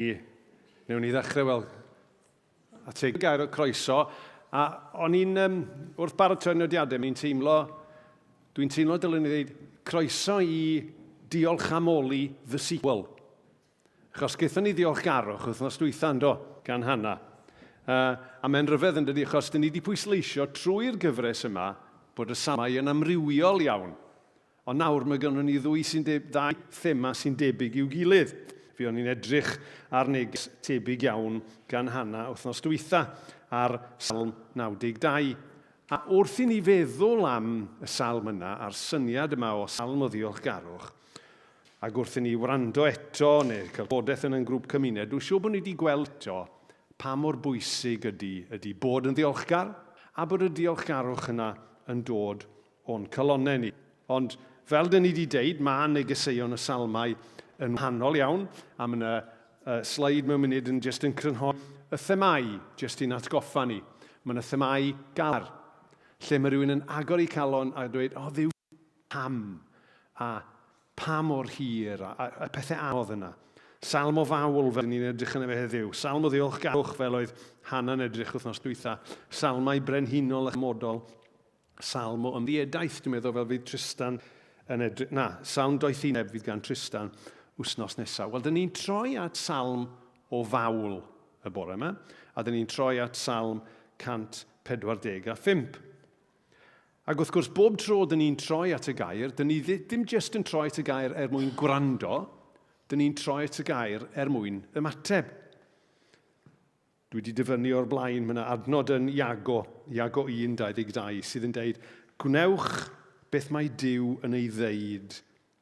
Newn ni ddechrau, wel, a teg gair o croeso. A o'n i'n, um, wrth baratoi nodiadau, mi'n teimlo, dwi'n teimlo dylwn i ddweud, croeso i Diolch am Oli, The Sequel. Achos gaethon ni ddiolchgarwch wythnos dwytha, yndo, gan Hannah. Uh, a mae'n rhyfedd yn dydi, achos dyn ni wedi pwysleisio trwy'r gyfres yma bod y samau yn amrywiol iawn. Ond nawr mae gynnon ni ddwy sy'n de- ddau thema sy'n debyg i'w gilydd. Fe o'n i'n edrych ar neges tebyg iawn gan Hannah wythnos dwytha ar Salm 92. A wrth i ni feddwl am y salm yna, a'r syniad yma o salm o ddiolchgarwch, ac wrth i ni wrando eto, neu cael gwybodaeth yn ein grŵp cymuned, dwi'n siŵr bod ni wedi gweld eto pa mor bwysig ydy, ydy bod yn ddiolchgar, a bod y diolchgarwch yna yn dod o'n calonnau ni. Ond fel dyn ni wedi deud, mae negeseuon y salmau yn wahanol iawn, a mae yna uh, sleid mewn munud yn jyst yn crynhoi y themâu, jyst i'n atgoffa ni. Mae yna themâu galar, lle mae rhywun yn agor eu calon a dweud, o oh, Dduw, pam? A pa mor hir? A, a, a pethau anodd yna. Salm o fawl fel ni'n edrych yn efo heddiw. Salm o ddiolchgarwch fel oedd Hannah'n edrych wythnos dwytha. Salmau brenhinol a chymodol. Salm o ymddiriedaeth, dwi'n meddwl, fel fydd Tristan yn edrych... Na, salm doethineb fydd gan Tristan wythnos nesaf. Wel, dyn ni'n troi at salm o fawl y bore yma, a dyn ni'n troi at salm 145. Ac wrth gwrs, bob tro dyn ni'n troi at y gair, dyn ni ddim jyst yn troi at y gair er mwyn gwrando, dyn ni'n troi at y gair er mwyn ymateb. Dwi wedi dyfynnu o'r blaen, mae yna adnod yn Iago, Iago 1, 22, sydd yn deud, Gwnewch beth mae Duw yn ei ddeud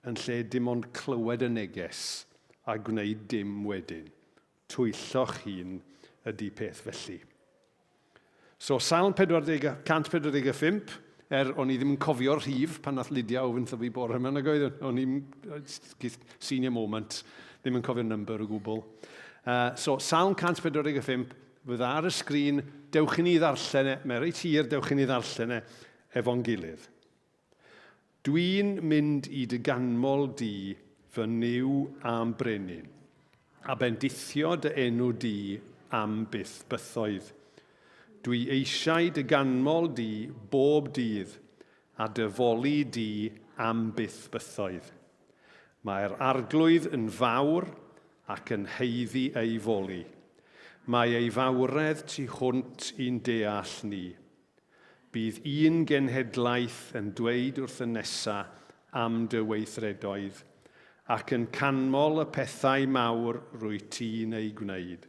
yn lle dim ond clywed y neges a gwneud dim wedyn. Twyllo'ch hun ydy peth felly. So, Salm 40, 145, er o'n i ddim yn cofio'r rhif pan nath Lydia ofyn wrtho fi bore yma, nag oedd, o'n i'n senior moment, ddim yn cofio'r number o gwbl. Uh, so, Salm 145, fydd ar y sgrin, dewch i ni ddarllen e, mae reit hir, dewch i ni ddarllen e efo'n gilydd. Dwi'n mynd i dy ganmol di, fy Nuw a'm Brenin, a bendithio dy enw di am byth bythoedd. Dwi eisiau dy ganmol di bob dydd, a dy foli di am byth bythoedd. Mae'r Arglwydd yn fawr ac yn haeddu ei foli. Mae ei fawredd tu hwnt i'n deall ni. Bydd un genhedlaeth yn dweud wrth y nesa am dy weithredoedd, ac yn canmol y pethau mawr rwyt ti'n eu gwneud.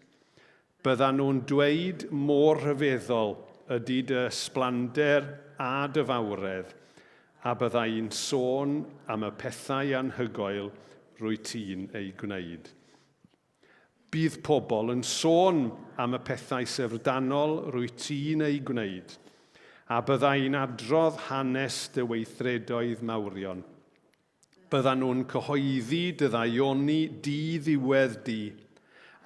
Byddan nhw'n dweud mor rhyfeddol ydy dy ysblander a dy fawredd, a bydda i'n sôn am y pethau anhygoel rwyt ti'n eu gwneud. Bydd pobl yn sôn am y pethau syfrdanol rwyt ti'n eu gwneud, a bydda i'n adrodd hanes dy weithredoedd mawrion. Byddan nhw'n cyhoeddi dy ddaioni di-ddiwedd di,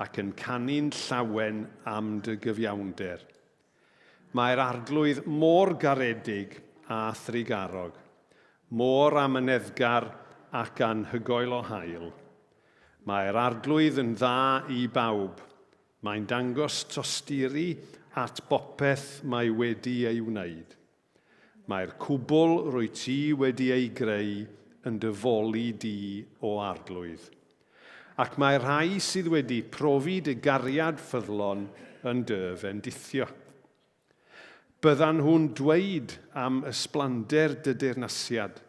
ac yn canu'n llawen am dy gyfiawnder. Mae'r Arglwydd mor garedig a thrugarog, mor amyneddgar ac anhygoel o hael. Mae'r Arglwydd yn dda i bawb. Mae'n dangos tosturi at bopeth mae wedi ei wneud. Mae'r cwbl rwyt ti wedi ei greu yn dy foli di, O Arglwydd. Ac mae'r rhai sydd wedi profi dy gariad ffyddlon yn dy fendithio. Byddan nhw'n dweud am ysblander dy deyrnasiad,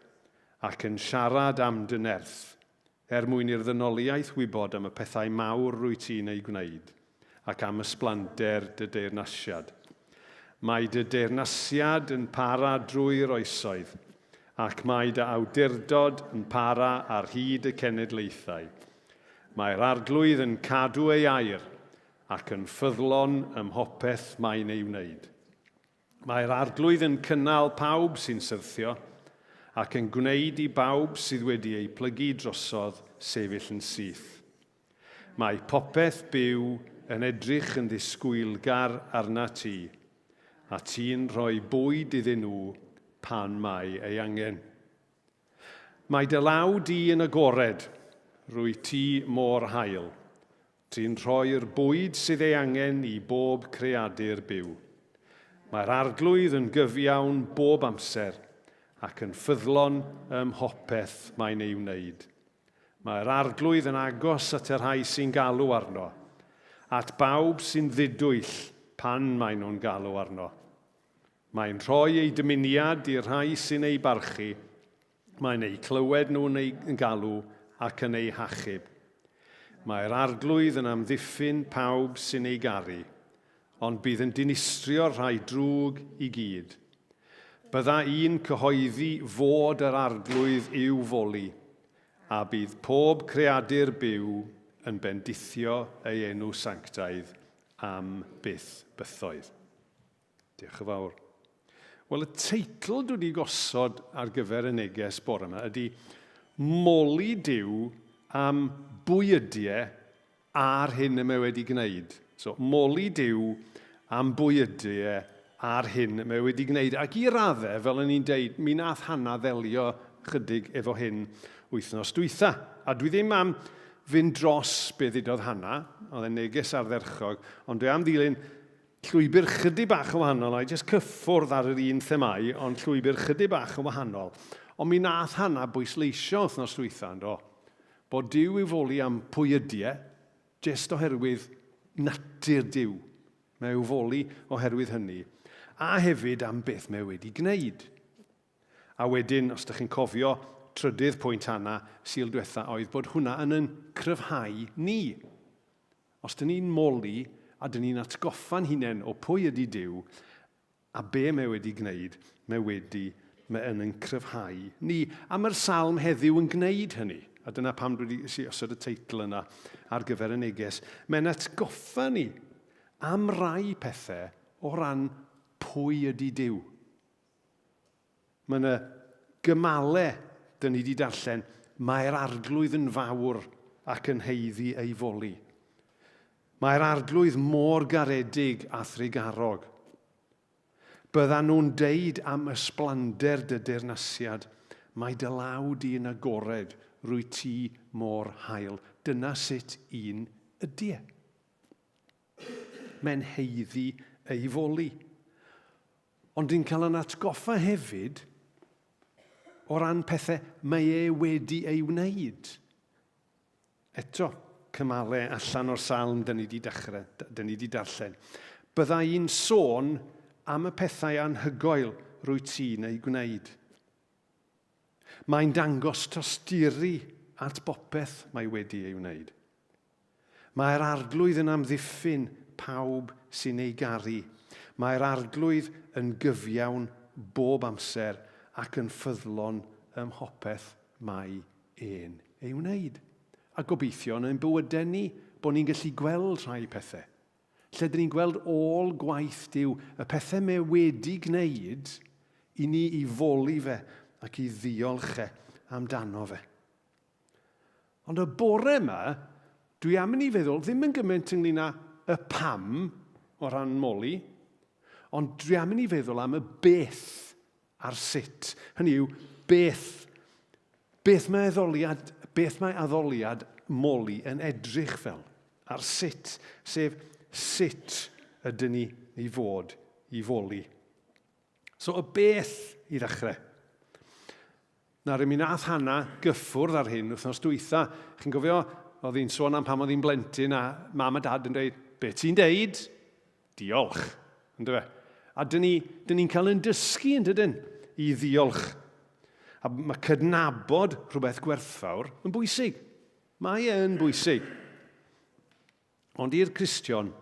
ac yn siarad am dy nerth, er mwyn i'r ddynoliaeth wybod am y pethau mawr rwyt ti'n eu gwneud, ac am ysblander dy deyrnasiad. Mae dy deyrnasiad yn para drwy'r oesoedd, ac mae dy awdurdod yn para ar hyd y cenedlaethau. Mae'r Arglwydd yn cadw ei air, ac yn ffyddlon ym mhopeth mae'n ei wneud. Mae'r Arglwydd yn cynnal pawb sy'n syrthio, ac yn gwneud i bawb sydd wedi eu plygu drosodd sefyll yn syth. Mae popeth byw yn edrych yn ddisgwylgar arnat ti, a ti'n rhoi bwyd iddyn nhw pan mae ei angen. Mae dy law di yn agored, rwyt ti mor hael. Ti'n rhoi'r bwyd sydd ei angen i bob creadur byw. Mae'r Arglwydd yn gyfiawn bob amser, ac yn ffyddlon ym mhopeth mae'n ei wneud. Mae'r Arglwydd yn agos at y rhai sy'n galw arno, at bawb sy'n ddidwyll pan maen nhw'n galw arno. Mae'n rhoi ei dymuniad i'r rhai sy'n ei barchu, mae'n eu clywed nhw'n ei galw ac yn eu hachub. Mae'r Arglwydd yn amddiffyn pawb sy'n ei garu, ond bydd yn dinistrio'r rhai drwg i gyd. Bydda i'n cyhoeddi fod yr Arglwydd i'w foli, a bydd pob creadur byw yn bendithio ei enw sanctaidd am byth bythoedd. Diolch yn fawr. Wel, y teitl dwi wedi gosod ar gyfer y neges bore yma ydy Moli Duw am bwy ydy e a'r hyn y mae wedi gwneud. So, moli Duw am bwy ydy e a'r hyn mae wedi gwneud. Ac i raddau, fel o'n i'n deud, mi nath Hannah ddelio chydig efo hyn wythnos dwytha. A dwi ddim am fynd dros be ddudodd Hannah, oedd e'n neges ardderchog, ond dwi am ddilyn llwybr chydig bach yn wahanol, a i jyst cyffwrdd ar yr un themâu, ond llwybr chydig bach yn wahanol. Ond mi nath Hannah bwysleisio wythnos dwytha, yndo, bod Duw i'w foli am pwy ydy e, jyst oherwydd natur Duw. Mae i'w foli oherwydd hynny, a hefyd am beth mae wedi gwneud. A wedyn, os ydych chi'n cofio, trydydd pwynt Hannah, Sul diwetha, oedd bod hwnna yn yn cryfhau ni. Os dyn ni'n moli a dyn ni'n atgoffa'n hunain o pwy ydy Duw a be mae wedi gwneud, mae wedi, mae yn yn cryfhau ni. A mae'r salm heddiw yn gwneud hynny. A dyna pam dwi wedi osod y teitl yna ar gyfer y neges. Mae'n atgoffa ni am rai pethau o ran pwy ydy Duw. Mae yna gymalau dyn ni wedi darllen, mae'r arglwydd yn fawr ac yn haeddu ei foli. Mae'r arglwydd mor garedig a thrugarog. Byddan nhw'n deud am ysblander dy deyrnasiad, mae dy law di yn agored, rwy ti mor hael. Dyna sut un ydy e. Mae'n haeddu ei foli. Ond ni'n cael yn atgoffa hefyd o ran pethau mae e wedi ei wneud. Eto, cymalau allan o'r salm dyn ni wedi dechrau, dyn ni wedi darllen. Bydda i'n sôn am y pethau anhygoel rwy ti'n ei gwneud. Mae'n dangos tosturi at bopeth mae wedi ei wneud. Mae'r Arglwydd yn amddiffyn pawb sy'n ei garu. Mae'r Arglwydd yn gyfiawn bob amser ac yn ffyddlon ym mhopeth mae e'n ei wneud. A gobeithio yn ein bywydau ni bod ni'n gallu gweld rhai pethau. Lle dyn ni'n gweld ôl gwaith Duw, y pethau mae wedi gwneud i ni i foli fe ac i ddiolch e amdano fe. Ond y bore yma, dwi am i ni feddwl ddim yn gymaint ynglyn â y pam o ran moli, ond dwi am i ni feddwl am y beth a'r sut. Hynny yw, beth, beth mae addoliad, beth mae addoliad moli yn edrych fel, a'r sut, sef sut ydyn ni i fod i foli. So y beth i ddechrau. Nawr, mi nath Hannah gyffwrdd ar hyn wythnos dwytha. Chi'n cofio, oedd hi'n sôn am pam oedd hi'n blentyn a mam a dad yn dweud, be ti'n deud? Diolch. Ynddo fe? A dyn ni'n ni, ni cael yn dysgu, yn dydyn, i ddiolch. A mae cydnabod rhywbeth gwerthfawr yn bwysig. Mae e'n bwysig. Ond i'r Cristion,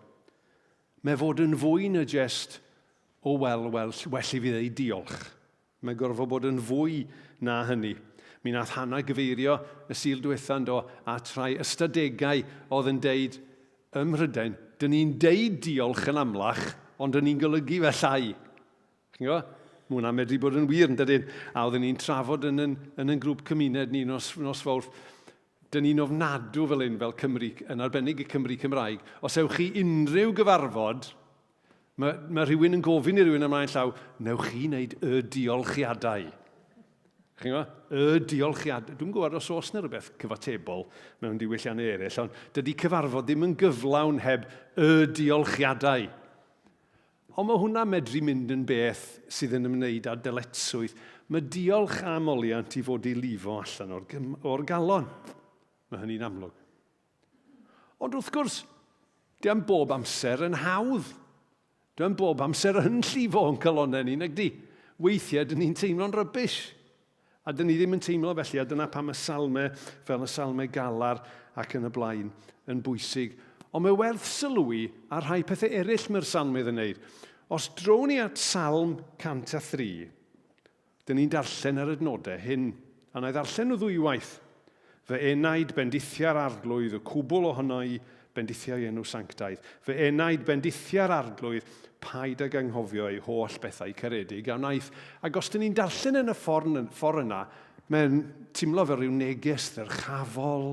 mae fod yn fwy na jest o wel, wel, well i fi ddeud diolch. Mae'n gorfod bod yn fwy na hynny. Mi nath Hannah gyfeirio y Sul diwetha yndo at rhai ystadegau oedd yn deud ym Mhrydain, dyn ni'n deud diolch yn amlach, ond dyn ni'n golygu fe llai. Chi'n gwybod? Mae hwnna'n medru bod yn wir, yn dydyn? A oedden ni'n trafod yn yn, yn yn grŵp cymuned ni nos, nos fawrth. Dyn ni'n ofnadw fel hyn, fel Cymru, yn arbennig y Cymru Cymraeg. Os ewch chi unrhyw gyfarfod, mae, mae rhywun yn gofyn i rhywun ymlaen llaw, newch chi wneud y diolchiadau. Chi'n gwybod? Y diolchiad. Dwi'n gwybod os oes yna rhywbeth cyfatebol mewn diwylliannau eraill, ond dydy cyfarfod ddim yn gyflawn heb y diolchiadau. Ond mae hwnna medru mynd yn beth sydd yn ymwneud â dyletswydd. Mae diolch a moliant i fod i lifo allan o'r, or galon. Mae hynny'n amlwg. Ond wrth gwrs, diam bob amser yn hawdd. Dwi'n bob amser yn llifo o'n calonnau ni, nag di? Weithiau, dyn ni'n teimlo'n rybish. A dyn ni ddim yn teimlo felly, a dyna pam y salmau, fel y salmau galar ac yn y blaen, yn bwysig. Ond mae werth sylwi ar rhai pethau eraill mae'r salmydd yn neud. Os drown ni at Salm 103, Dyn ni'n darllen yr adnodau hyn, a na i ddarllen nhw ddwywaith. Fy enaid, bendithia'r Arglwydd, y cwbl ohono i, bendithia'i enw sanctaidd. Fy enaid, bendithia'r Arglwydd, paid ag anghofio ei holl bethau caredig a wnaeth. Ac os dyn ni'n darllen yn y ffordd, ffordd yna, mae'n teimlo fel rhyw neges ddyrchafol.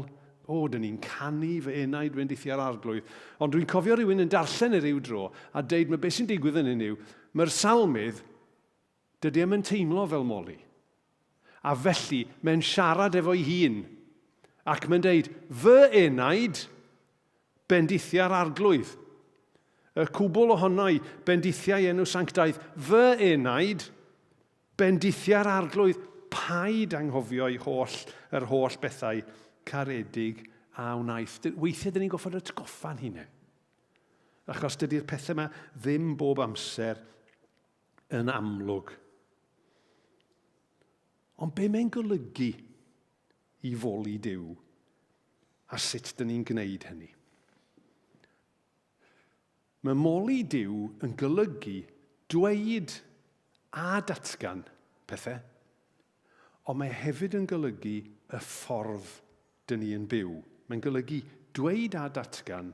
O, dyn ni'n canu fy enaid bendithia'r Arglwydd. Ond dwi'n cofio rhywun yn darllen e ryw dro a deud mae beth sy'n digwydd yn hyn yw, mae'r salmydd Dydy e'm yn teimlo fel moli. A felly, mae'n siarad efo'i hun, ac mae'n deud, Fy enaid, bendithia'r Arglwydd. Y cwbl ohono i, bendithiai enw sanctaidd. Fy enaid, bendithia'r Arglwydd. Paid anghofio'i holl, yr holl bethau caredig a wnaeth. Weithiau, dyn ni'n goffod atgoffa'n hunain. Achos dydy'r pethau yma ddim bob amser yn amlwg. Ond be mae'n golygu i foli Duw a sut dyn ni'n gwneud hynny? Mae moli Duw yn golygu dweud a datgan pethau, ond mae hefyd yn golygu y ffordd dyn ni yn byw. Mae'n golygu dweud a datgan,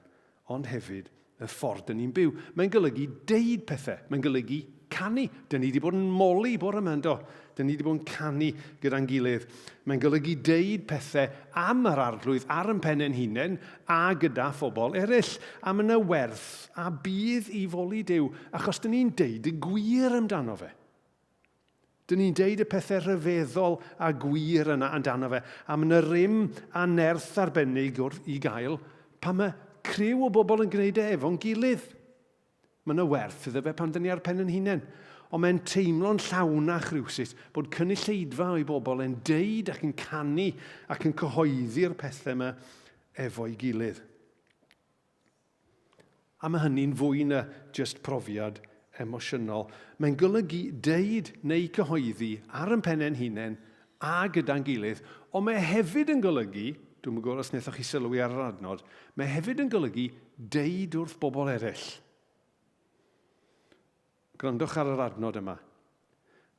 ond hefyd y ffordd dyn ni'n byw. Mae'n golygu deud pethau. Mae'n golygu canu. Dyn ni wedi bod yn moli bore yma, yndo? Dyn ni wedi bod yn canu gyda'n gilydd. Mae'n golygu deud pethau am yr arglwydd ar yn pen ein hunain a gyda phobl eraill. A mae yna werth a budd i foli Duw, achos dyn ni'n deud y gwir amdano fe. Dyn ni'n deud y pethau rhyfeddol a gwir yna amdano fe, a mae yna rym a nerth arbennig wrth i gael pan mae criw o bobl yn gwneud e efo'n gilydd. Mae yna werth iddo fe pan dyn ni ar pen yn hunain. Ond mae'n teimlo'n llawnach rhywsut bod cynulleidfa o'i bobl yn deud ac yn canu ac yn cyhoeddi'r pethau yma efo'i gilydd. A mae hynny'n fwy na jyst profiad emosiynol. Mae'n golygu deud neu cyhoeddi ar yn pennau'n hunain a gyda'n gilydd, ond mae hefyd yn golygu, dwi'm yn gwybod os wnaethoch chi sylwi ar yr adnod, mae hefyd yn golygu deud wrth bobl eraill. Gwrandwch ar yr adnod yma.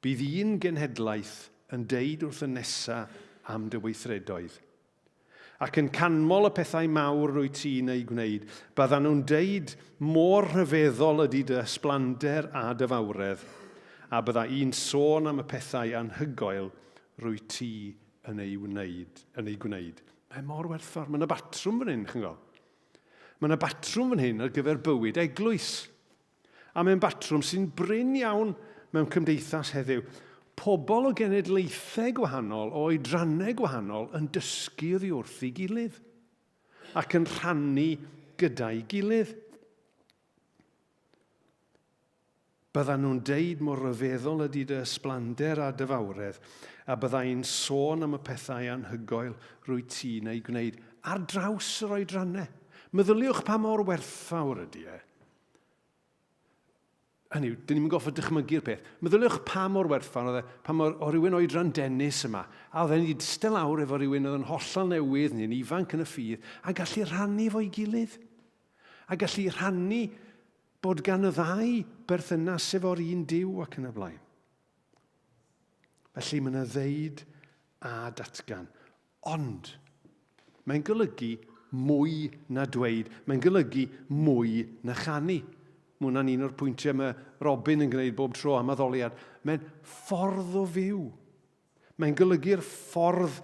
Bydd un genhedlaeth yn deud wrth y nesa am dy weithredoedd, ac yn canmol y pethau mawr rwyt ti'n eu gwneud. Byddan nhw'n deud mor rhyfeddol ydy dy ysblander a dy fawredd, a bydda i'n sôn am y pethau anhygoel rwyt ti yn ei wneud, yn eu gwneud. Mae mor werthfawr. Mae yna batrwm fan hyn, chi'n gweld. Mae yna batrwm fan hyn ar gyfer bywyd eglwys. A mae'n batrwm sy'n brin iawn mewn cymdeithas heddiw. Pobl o genedlaethau gwahanol, o oedrannau gwahanol, yn dysgu oddi wrth ei gilydd ac yn rhannu gyda'i gilydd. Byddan nhw'n deud mor ryfeddol ydy dy ysblander a dy fawredd, a bydda i'n sôn am y pethau anhygoel rwyt ti'n eu gwneud ar draws yr oedrannau. Meddyliwch pa mor werthfawr ydy e. Hynny yw, dyn ni'n goffod dychmygu'r peth. Meddyliwch pa mor werthfawr oedd e, pa mor o rywun oedran Dennis yma, a oedd e'n eistedd lawr efo rhywun oedd yn hollol newydd neu'n ifanc yn y ffydd, a gallu rhannu efo'i gilydd. A gallu rhannu bod gan y ddau berthynas efo'r un Duw ac yn y blaen. Felly mae yna ddeud a datgan. Ond, mae'n golygu mwy na dweud, mae'n golygu mwy na chanu. Mae hwnna'n un o'r pwyntiau mae Robin yn gwneud bob tro am addoliad. Mae'n ffordd o fyw. Mae'n golygu'r ffordd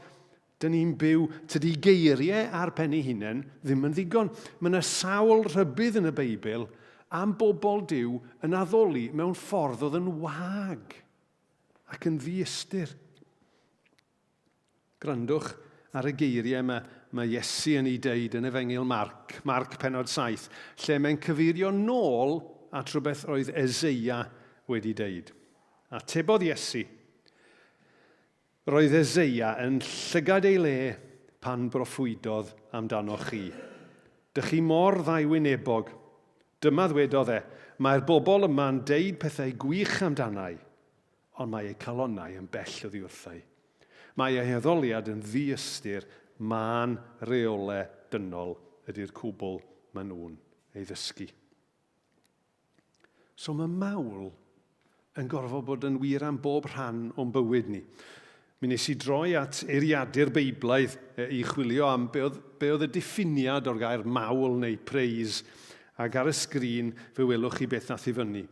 dyn ni'n byw. Tydi geiriau ar pen ei hunain ddim yn ddigon. Mae yna sawl rhybudd yn y Beibl am bobl Duw yn addoli mewn ffordd oedd yn wag ac yn ddiystyr. Gwrandwch ar y geiriau yma mae Iesu yn ei deud yn Efengyl Marc, Marc penod 7, lle mae'n cyfeirio nôl at rhywbeth roedd Eseia wedi deud. Atebodd Iesu, Roedd Eseia yn llygad ei le pan broffwydodd amdanoch chi. Dych chi mor ddauwynebog. Dyma ddwedodd e, mae'r bobl yma'n deud pethau gwych amdanai, ond mae eu calonnau yn bell oddi wrthai. Mae eu haddoliad yn ddiystyr, mân reolau dynol ydy'r cwbl maen nhw'n ei ddysgu. So mae mawl yn gorfod bod yn wir am bob rhan o'n bywyd ni. Mi nes i droi at eiriadur Beiblaidd i chwilio am be oedd, be oedd y diffiniad o'r gair mawl neu praise, ac ar y sgrin fe welwch chi beth nath i fyny.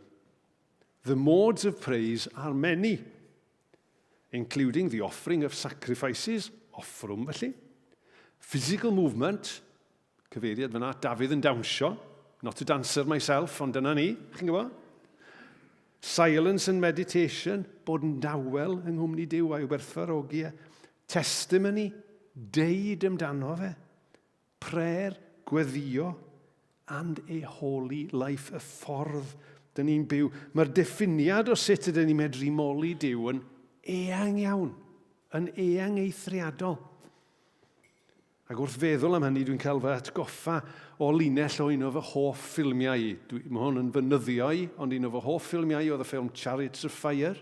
The modes of praise are many, including the offering of sacrifices, offrwm felly, physical movement, cyfeiriad fyna, Dafydd yn dawnsio, not a dancer myself, ond dyna ni, chi'n gwybod? Silence and meditation, bod yn dawel yng nghwmni Duw a'i werthfawrogi e. Testimony, deud amdano fe. Prayer, gweddïo, and a holy life, y ffordd dyn ni'n byw. Mae'r diffiniad o sut ydyn ni'n medru moli Duw yn eang iawn, yn eang eithriadol. Ac wrth feddwl am hynny, dwi'n cael fy atgoffa o linell o un o fy hoff ffilmiau i. Dwi, mae hwn yn fy nyddio i, ond un o fy hoff ffilmiau i oedd y ffilm Chariots of Fire.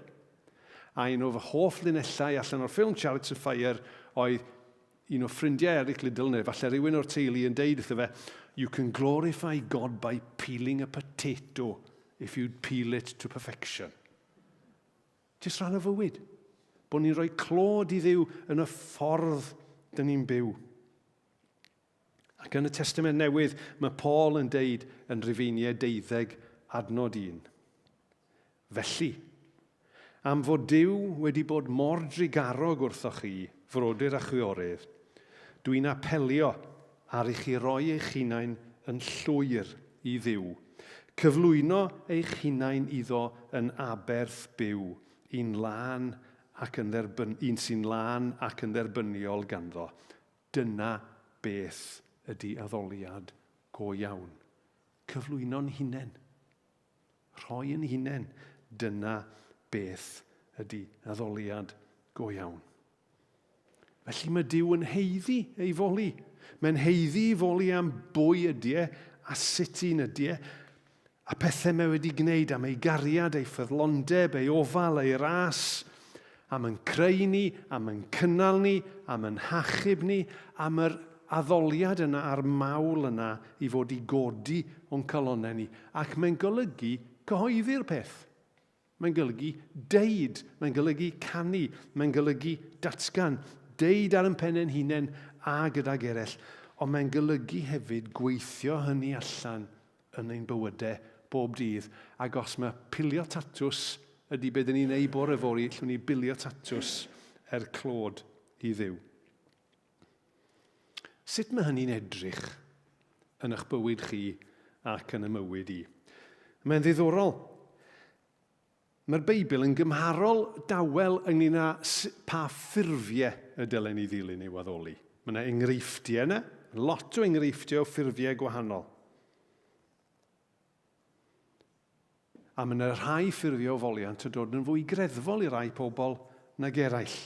A un o fy hoff linellau allan o'r ffilm Chariots of Fire oedd un o ffrindiau Eric Liddell, neu falle rhywun o'r teulu yn deud wrtho fe, You can glorify God by peeling a potato if you'd peel it to perfection. Jyst rhan o fywyd. Bod ni'n rhoi clod i Dduw yn y ffordd dyn ni'n byw. Ac yn y Testament Newydd, mae Paul yn deud yn Rufeiniau 12 adnod 1. Felly, am fod Duw wedi bod mor drugarog wrthoch chi, frodyr a chwiorydd, dwi'n apelio ar i chi roi eich hunain yn llwyr i Dduw, cyflwyno eich hunain iddo yn aberth byw, un lân ac yn dderbyn, un sy'n lân ac yn dderbyniol ganddo. Dyna beth ydy addoliad go iawn. Cyflwyno'n hunain. Rhoi yn hunain, dyna beth ydy addoliad go iawn. Felly mae Duw yn haeddu ei foli. Mae'n haeddu ei foli am bwy ydy e a sut un ydy e, a pethau mae wedi gwneud am ei gariad, ei ffyddlondeb, ei ofal, ei ras, am yn creu ni, am yn cynnal ni, am yn hachub ni, am yr addoliad yna a'r mawl yna i fod i godi o'n calonnau ni. Ac mae'n golygu cyhoeddi'r peth. Mae'n golygu deud, mae'n golygu canu, mae'n golygu datgan, deud ar yn pen ein hunain a gydag eraill, ond mae'n golygu hefyd gweithio hynny allan yn ein bywydau bob dydd. Ac os mae pilio tatws ydy be dyn ni'n ei bore fory, llwn ni bilio tatws er clod i Dduw. Sut mae hynny'n edrych yn eich bywyd chi ac yn y mywyd i? Mae'n ddiddorol. Mae'r Beibl yn gymharol dawel ynglyn â pa ffurfiau y dylen ni ddilyn i'w addoli. Mae yna enghreifftiau yna, lot o enghreifftiau o ffurfiau gwahanol. A mae yna rhai ffurfiau o foliant yn dod yn fwy greddfol i rai pobl nag eraill.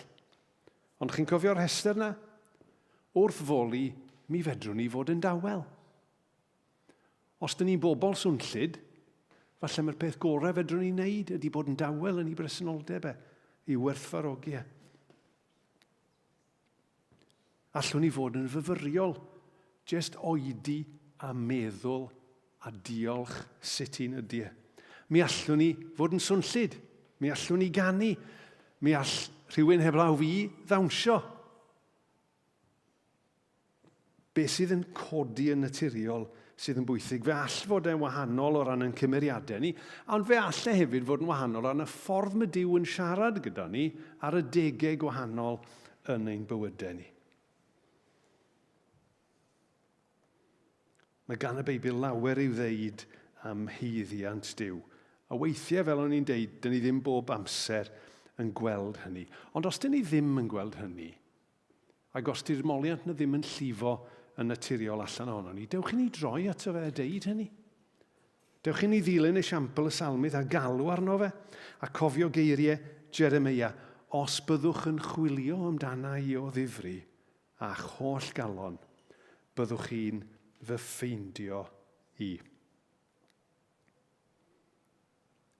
Ond chi'n cofio'r rhestr 'na? Wrth foli, mi fedrwn ni fod yn dawel. Os dyn ni'n bobl swnllyd, falle mae'r peth gorau fedrwn ni wneud ydy bod yn dawel yn ei bresenoldeb e, i werthfawrogi e. Allwn ni fod yn fyfyriol, jest oedi a meddwl a diolch sut un ydy e. Mi allwn ni fod yn swnllyd, mi allwn ni ganu, mi all rhywun heblaw fi ddawnsio. Be sydd yn codi yn naturiol sydd yn bwysig. Fe all fod e'n wahanol o ran ein cymeriadau ni, ond fe all e hefyd fod yn wahanol o ran y ffordd mae Duw yn siarad gyda ni ar y degau gwahanol yn ein bywydau ni. Mae gan y Beibl lawer i'w ddeud am haeddiant Duw. A weithiau, fel o'n i'n deud, dyn ni ddim bob amser yn gweld hynny. Ond os dyn ni ddim yn gweld hynny, Ac os di'r moliant na ddim yn llifo yn naturiol allan ohono ni, dewch i ni droi ato fe a deud hynny. Dewch i ni ddilyn esiampl y salmydd a galw arno fe, a cofio geiriau Jeremeia, os byddwch yn chwilio amdana i o ddifri, a'ch holl galon, byddwch chi'n fy ffeindio i.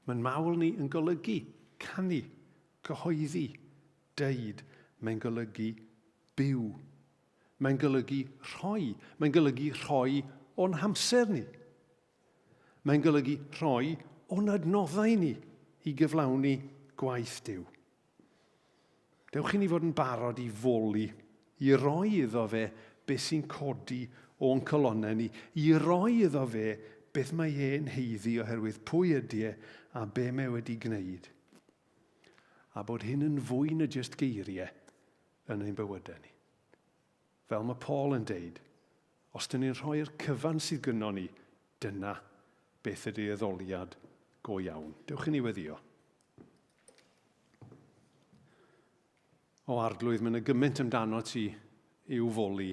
Mae'n mawl ni yn golygu canu, cyhoeddi, deud, mae'n golygu byw. Mae'n golygu rhoi, mae'n golygu rhoi o'n hamser ni. Mae'n golygu rhoi o'n adnoddau ni i gyflawni gwaith Duw. Dewch i ni fod yn barod i foli, i roi iddo fe beth sy'n codi o'n colonnau ni, i roi iddo fe beth mae e'n haeddu oherwydd pwy ydy e a be mae wedi gwneud. A bod hyn yn fwy na jyst geiriau yn ein bywydau ni. Fel mae Paul yn deud, os dyn ni'n rhoi'r cyfan sydd gynnon ni, dyna beth ydy addoliad go iawn. Dewch i ni weddio. O Arglwydd, mae yna gymaint amdano ti i'w foli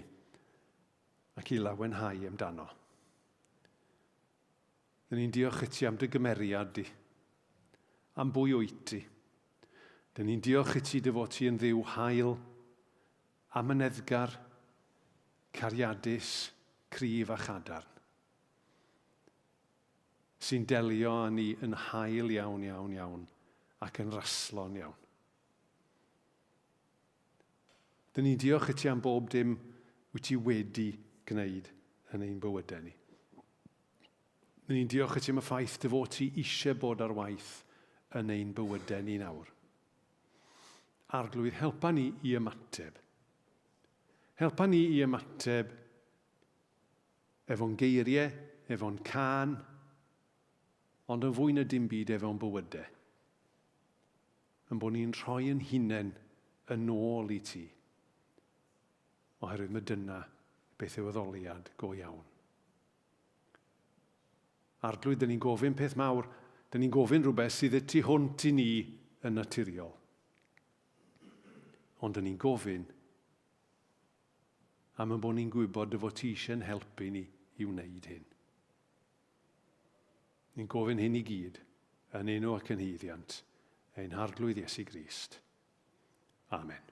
ac i lawenhau amdano. Dyn ni'n diolch i ti am dy gymeriad di, am bwy wyt ti. Dyn ni'n diolch i ti dy fod ti yn ddiw hael, amyneddgar, cariadus, cryf a chadarn. Sy'n delio â ni yn hael iawn, iawn, iawn ac yn raslon iawn. Dyn ni'n diolch i ti am bob dim wyt ti wedi gwneud yn ein bywydau ni. Dyn ni'n diolch i ti am y ffaith dy fod ti eisiau bod ar waith yn ein bywydau ni nawr. Arglwydd, helpa ni i ymateb. Helpa ni i ymateb Efo'n geiriau, efo'n cân, ond yn fwy na dim byd efo'n bywydau. Yn bod ni'n rhoi yn hunain yn ôl i ti. Oherwydd mae dyna beth yw addoliad go iawn. Arglwydd, dyn ni'n gofyn peth mawr, dyn ni'n gofyn rhywbeth sydd y tu hwnt i ni yn naturiol. Ond dyn ni'n gofyn am ein bod ni'n gwybod dy fod ti eisiau'n helpu ni i wneud hyn. Ni'n gofyn hyn i gyd, yn enw ac yn haeddiant, ein Harglwydd Iesu Grist. Amen.